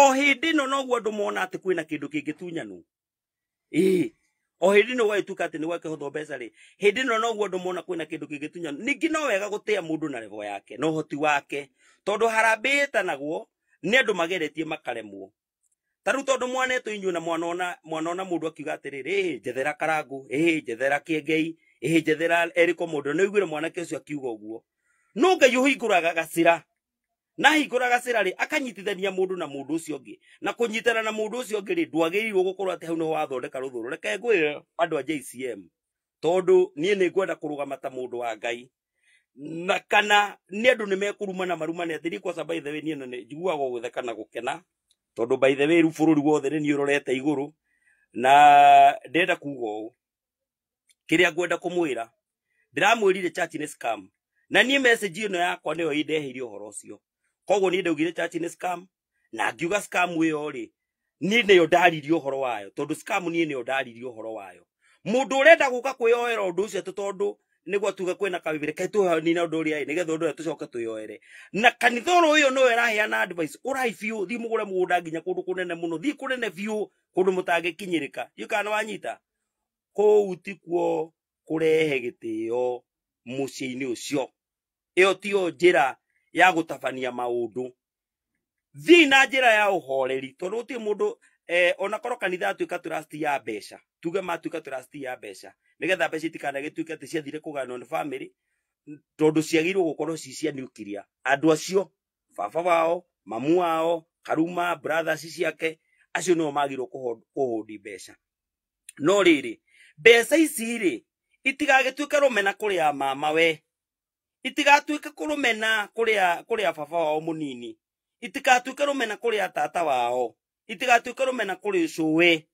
O hĩndĩ ĩno noguo andũ mona atĩ kwĩna kĩndũ kĩngĩtunyanwo. Ĩĩ, o hĩndĩ ĩno gwagĩtuĩka atĩ nĩ gwakĩhothwo mbeca rĩ, hĩndĩ ĩno noguo andũ mona kwĩna kĩndũ kĩngĩtunyanwo. Ningĩ no wega gũtĩa mũndũ na level yake na ũhoti wake, tondũ harambee ĩtanagwo nĩ andũ mageretie makaremwo. Ta rĩu tondũ mwanetwo inyuĩ na mwanona mũndũ akiuga atĩrĩrĩ, ĩhĩ njethera Karangũ, ĩhĩ njethera Kĩengei, ĩhĩ njethera Eriko mũndũ, nĩ ũiguire mwanake ũcio akiuga ũguo. No Ngai ũhingũraga gacĩra, na ahingũra gacĩra rĩ, akanyitithania mũndũ na mũndũ ũcio ũngĩ, na kũnyitana na mũndũ ũcio ũngĩ rĩ, ndwagĩrĩirwo gũkorwo atĩ hau nĩho wathondeka rũthũro. Reke ngwĩre andũ a JCM, tondũ niĩ nĩ ngwenda kũrũgama ta mũndũ wa Ngai, na kana nĩ andũ nĩ mekũrumana marumane atĩ niĩ kwanza by the way niĩ nĩ njiguaga gũtheka na gũkena, tondũ by the way rĩu bũrũri wothe nĩ niĩ ũrorete igũrũ, na ndĩrenda kuga ũũ, kĩrĩa ngwenda kũmwĩra, ndĩramwĩrire church nĩ scam, na niĩ message ĩno yakwa nĩyo ĩndeheirie ũhoro ũcio. Koguo niĩ ndaugire church nĩ scam, na ngiuga scam ĩyo rĩ, niĩ nĩyo ndaririe ũhoro wayo, tondũ scam niĩ nĩyo ndaririe ũhoro wayo. Mũndũ ũrenda gũka kwĩyoera ũndũ ũcio atĩ tondũ nĩguo tuge kwĩna kawĩra, reke tũnine ũndũ ũrĩa ĩ, nĩgetha ũndũ ũrĩa tũcoke twĩyoere. Na kanitha oro ũyũ nĩwe ĩraheana advice, ũrai biũ, thiĩ mũgũre mũgũnda nginya kũndũ kũnene mũno, thiĩ kũnene biũ, kũndũ mũtangĩkinyĩrĩka. Ndiũĩ kana nĩwanyita? Kũu tikuo kũrehe gĩtĩo mũciĩ-inĩ ũcio. Ĩyo tiyo njĩra ya gũtabania maũndũ. Thiĩ na njĩra ya ũhoreri, tondũ gũtirĩ mũndũ, onakorwo kanitha yatuĩka trust ya mbeca, tuge matuĩka trust ya mbeca, nĩgetha mbeca itikanagĩtuĩke atĩ ciathire kũgayanwo nĩ family, tondũ ciagĩrĩirwo gũkorwo ci cia nuclear. Andũ acio, baba wao, mamu wao, Karuma, brothers ciake, acio nĩo magĩrĩirwo kũhũndi mbeca. No rĩrĩ, mbeca ici rĩ, itigagĩtuĩke rũmena kũrĩ a mama we, itigatuĩke kũrũmena kũrĩ a baba wao mũnini, itigatuĩke rũmena kũrĩ a tata wao, itigatuĩke rũmena kũrĩ cũwe.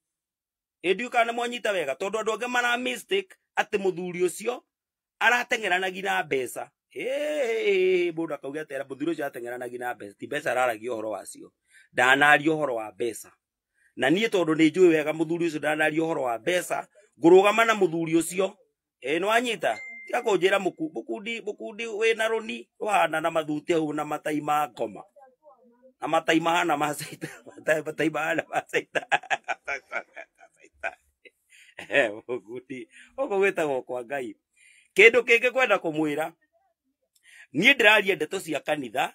Ĩ ndiũĩ kana nĩmwanyita wega, tondũ andũ angĩ mara mistake atĩ mũthuri ũcio arateng'eranagia na mbeca. Ĩĩ, mũndũ akauga atĩ mũthuri ũcio arateng'eranagia na mbeca, ti mbeca araragia ũhoro wacio, ndanaria ũhoro wa mbeca. Na niĩ tondũ nĩ njũĩ wega mũthuri ũcio ndanaria ũhoro wa mbeca, ngũrũgama na mũthuri ũcio. Ĩ nĩwanyita? Tiga kũnjĩra mũkundi, mũkundi wĩna rũni rũhana na mathuti hau na matai ma ngoma, na matai mahana ma caita, matai mahana ma caita. Mũkundi ũguo gwĩtagwo kwa Ngai. Kĩndũ kĩngĩ kwenda kũmwĩra, niĩ ndĩraria ndeto cia kanitha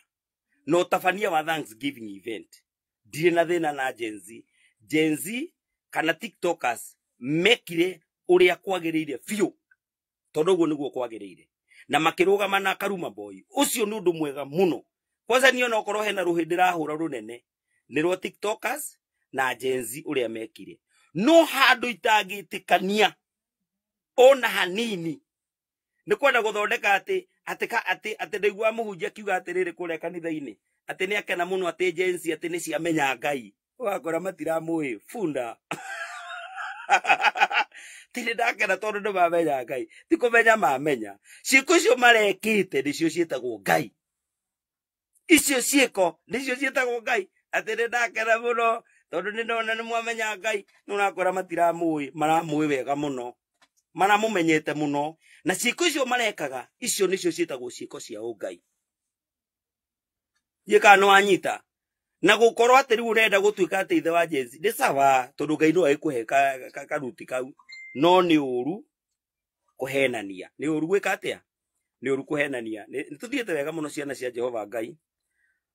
na ũtabania wa Thanksgiving event. Ndirĩ na thĩna na Gen Z. Gen Z kana TikTokers mekire ũrĩa kwagĩrĩire biũ, tondũ ũguo nĩguo kwagĩrĩire, na makĩrũgama na Karuma Boy. Ũcio nĩ ũndũ mwega mũno. Kwanza niĩ onokorwo hena rũhĩ ndĩrahũra rũnene, nĩ rwa TikTokers na Gen Z ũrĩa mekire. No handũ itangĩtĩkania ona hanini nĩ kwenda gũthondeka atĩ, atĩ ka, atĩ, atĩ ndaigua mũhunjia akiuga atĩrĩrĩ kũrĩa kanitha-inĩ, atĩ nĩ akena mũno atĩ Gen Z atĩ nĩ ciamenya Ngai. Ũgakora matiramũĩ bunda. Ti nĩ ndakena tondũ nĩ mamenya Ngai, ti kũmenya mamenya. Ciĩko icio marekĩte nĩcio ciĩtagwo Ngai. Icio ciĩko nĩcio ciĩtagwo Ngai. Atĩ nĩ ndakena mũno tondũ nĩ ndona nĩ mwamenya Ngai. Nĩ ũrakora matiramũĩ, maramũĩ wega mũno, maramũmenyete mũno, na ciĩko icio marekaga icio nĩcio ciĩtagwo ciĩko cia ũngai. Ndiũĩ kana nĩwanyita? Na gũkorwo atĩ rĩu ũrenda gũtuĩka atĩ ithe wa Gen Z nĩ sawa, tondũ Ngai no agĩkũhe karuti kau, no nĩ ũru kũhenania. Nĩ ũru gwĩka atĩa? Nĩ ũru kũhenania. Nĩ tũthiĩte wega mũno ciana cia Jehova Ngai,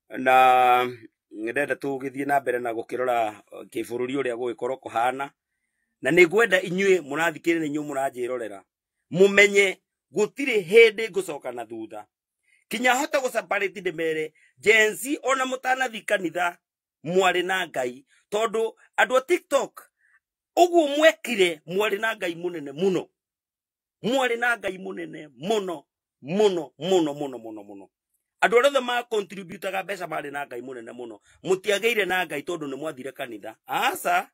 na ndĩrenda tũgĩthiĩ na mbere na gũkĩrora kĩbũrũri ũrĩa gũgĩkorwo kũhana, na nĩ ngwenda inyuĩ mũrathikĩrĩria na inyuĩ mũranjĩrorera mũmenye gũtirĩ hĩndĩ ngũcoka na thutha, kinya hote gũ separate ndĩmere Gen Z ona mũtanathi kanitha mwarĩ na Ngai, tondũ andũ a TikTok ũguo mwekire mwarĩ na Ngai mũnene mũno, mwarĩ na Ngai mũnene mũno mũno mũno mũno mũno mũno. Andũ arĩa othe ma contributaga mbeca marĩ na Ngai mũnene mũno, mũtiagĩire na Ngai tondũ nĩ mwathire kanitha. Aca,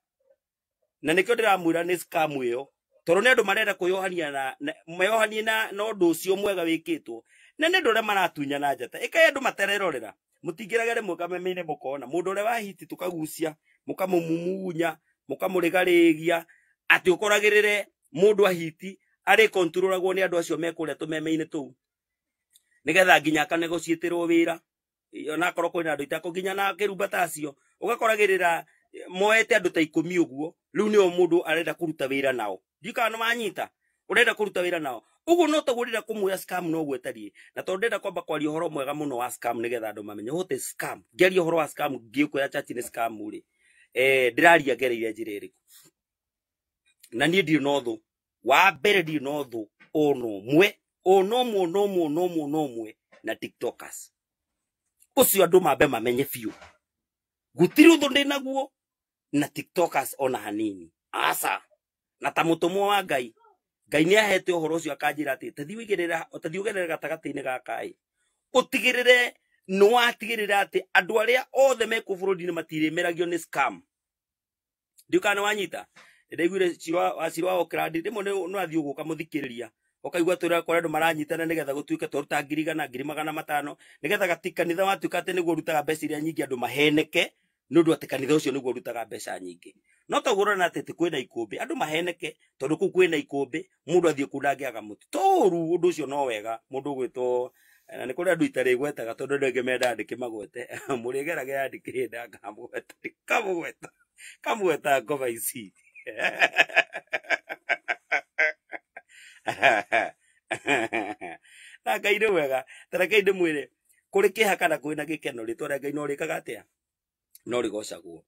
na nĩkĩo ndĩramwĩra nĩ scam ĩyo, tondũ nĩ andũ marenda kwĩyohania na meyohanie na ũndũ ũcio mwega wĩkĩtwo, na nĩ andũ arĩa maratunyana njata. Ĩkai andũ matererorera, mũtingĩrage rĩmwe kameme-inĩ mũkona mũndũ ũrĩa wa hiti tũkagucia, mũkamũmumunya, mũkamũrĩgarĩgia, atĩ ũkoragĩrĩre mũndũ ahiti arĩ controlagwo nĩ andũ acio me kũrĩa tũmeme-inĩ tũu, nĩgetha nginya akanegotiatĩrwo wĩra, onakorwo kwĩna andũ itakũ nginya na kĩrumba ta acio, Ũgakoragĩrĩra moete andũ ta 10 ũguo, rĩu nĩo mũndũ arenda kũruta wĩra nao. Ndiũĩ kana nĩwanyita, ũrenda kũruta wĩra nao. Ũguo no taguo ndĩrenda kũmwĩra scam noguo ĩtariĩ. Na tondũ ndĩrenda kwamba kwaria ũhoro mwega mũno wa scam nĩgetha andũ mamenye what is scam. Ngĩaria ũhoro wa scam ngĩkwĩra church nĩ scam rĩ, ndĩraria ngereire njĩra ĩrĩkũ. Na niĩ ndirĩ na ũthũ. Wa mbere ndirĩ na ũthũ ona ũmwe, ona ũmwe, ona ũmwe, ona ũmwe, ona ũmwe na TikTokers. Ũcio andũ mambe mamenye biũ. Gũtirĩ ũthũ ndĩ naguo na TikTokers ona hanini. Aca. Na ta mũtũmwo wa Ngai, Ngai nĩ ahete ũhoro ũcio akanjĩra atĩ tathiĩ ũigĩrĩra, tathiĩ ũgerere gatagatĩ-inĩ gaka ĩ. Ũtigĩrĩre nĩ watigĩrĩra atĩ andũ arĩa othe me kũu bũrũri-inĩ matirĩmeragio nĩ scam. Ndiũĩ kana nĩ wanyita. Ndaiguire Ciro wa Auckland rĩmwe nĩ ũrathiĩ ũguo ũkamũthikĩrĩria ũkaigua atĩ ũrĩa andũ maranyitana nĩgetha gũtuĩke twaruta 100,000 500,000 nĩgetha kanitha watuĩka atĩ nĩguo ũrutaga mbeca iria nyingĩ andũ maheneke nĩ ũndũ atĩ kanitha ũcio nĩguo ũrutaga mbeca nyingĩ. No taguo ũrona atĩ ti kwĩna ikũmbĩ, andũ maheneke tondũ kũu kwĩna ikũmbĩ, mũndũ athiĩ kũu ndangĩaga mũtu. To ũru ũndũ ũcio no wega mũndũ ũgwĩtwo, na nĩ kũrĩ andũ itarĩgwetaga tondũ andũ aingĩ mendaga ndĩkĩmagwete. Mũrĩgeragĩra ndikĩhĩnda ngamũgweta, ndikamũgweta, kamũgweta ngoma ici. Na Ngai nĩ mwega. Ta rekei ndĩmwĩre, kũrĩ kĩeha kana kwĩna gĩkeno, rĩtwa rĩa Ngai no rĩkaga atĩa? No rĩgocagwo.